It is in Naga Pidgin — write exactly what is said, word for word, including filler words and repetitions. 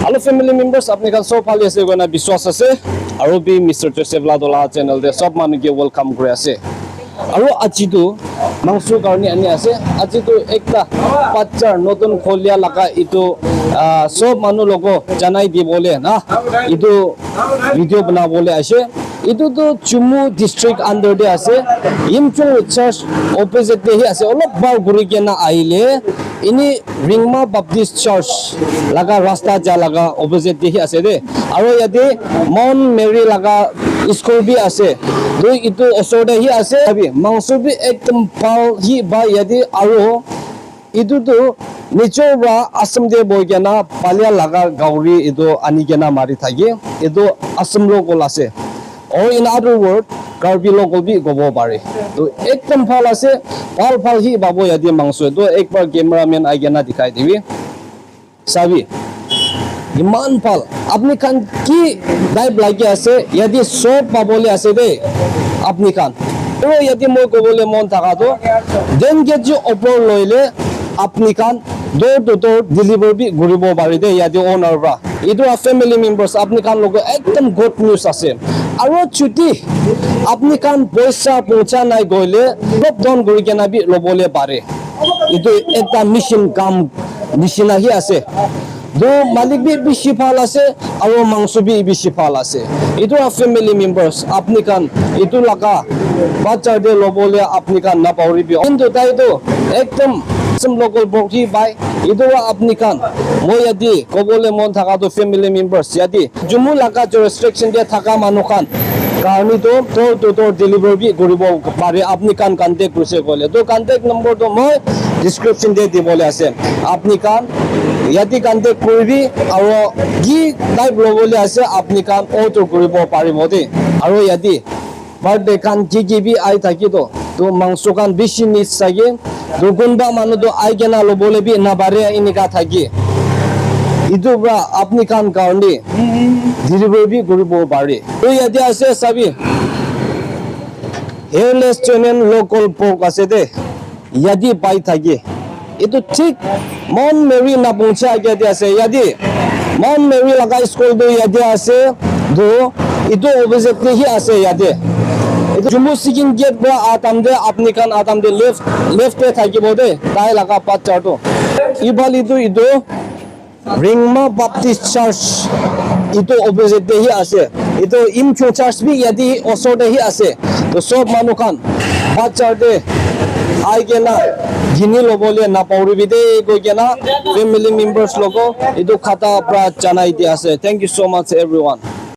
Hello family members, apni khan sob bhal ase koina biswas ase. Aru bi Mister Joseph Ladola channel te sob manu ke welcome kuri ase. Aru aji tu mangso karne ani ase. Aji tu ekta bachar notun kholia laga itu, ah, sob manu logo janai dibole na itu video banabole ase. Itu tu Chumu district under te ase. Yimchung church opposite te hi ase. Olop bar kuri kena ahile ini Ringma Baptist Church laga rasta ja laga opposite te hi ase de. Aro yate Mount Mary laga school bi ase. Tu itu osor te hi ase. Abi mangso bi ekdom bhal hi ba yate aro itu tu nichor pra Assam te bohi kena palia laga gauri itu ani kena mari thaki. Itu Assam local ase. Or in other word, Karbi local bi kobo pare. To ekdom bhal ase, bhal bhal hi pabo yate mangso. To ek bar cameraman ai kena dikhai dibi. Sabi, iman bhal. Apni khan ki type lagi ase, yate sob pabole ase de, apni khan. Aro yate moi kobole mon thaka to, ten K G opor loile, apni khan door to door deliver bi kuribo pare de, yate owner pra. Itu a family members, apni khan logo ekdom good news ase. Aro chuti apni khan poisa puncha nai goile, drop down kuri kena bi lobole pare. Itu ekta mission kam nishina hi ase. Do malik bi bishi bhal ase, aro mangso bi bishi bhal ase. Itu a family members, apni khan itu laga bachar te lobole apni khan na pauribi. Kintu tai tu ekdom some local bokhi bai. Itu wa apni khan, moi yate kobole mon thaka tu family members yate Chumu laga jurisdiction te thaka manu khan karni tu door to door deliver bi kuribo pare, apni khan contact kurise koile. To contact number to moi description te dibole ase. Apni khan yate contact kuribi aro ki type lobole ase apni khan order kuribo paribo de. Aro yate birthday khan ki ki bi ai thaki to, to mangso khan bishi needs thaki, to kunba manu to ai kena lobole bi na pare enika thaki. Itu pra apni khan karni delivery bi kuribo pare. To yate ase sabi, hairless Chennai local pork ase de. Yate pai thaki. Itu thik Mount Mary napuncha age te ase. Yate Mount Mary laga school tu yate ase. Tu itu opposite te hi ase yate. Itu Chumu Siking gate pra atam te apni khan atam te left, left te thakibo de. Tai laga path char tu. Ibali tu itu Ringma Baptist Church itu opposite te hi ase. Itu Imchung Church bi yate osor te hi ase. To sob manu khan bachar te ai kena gini lobole na pauribi de koi kena family members logo itu khata pra janai di ase. Thank you so much everyone.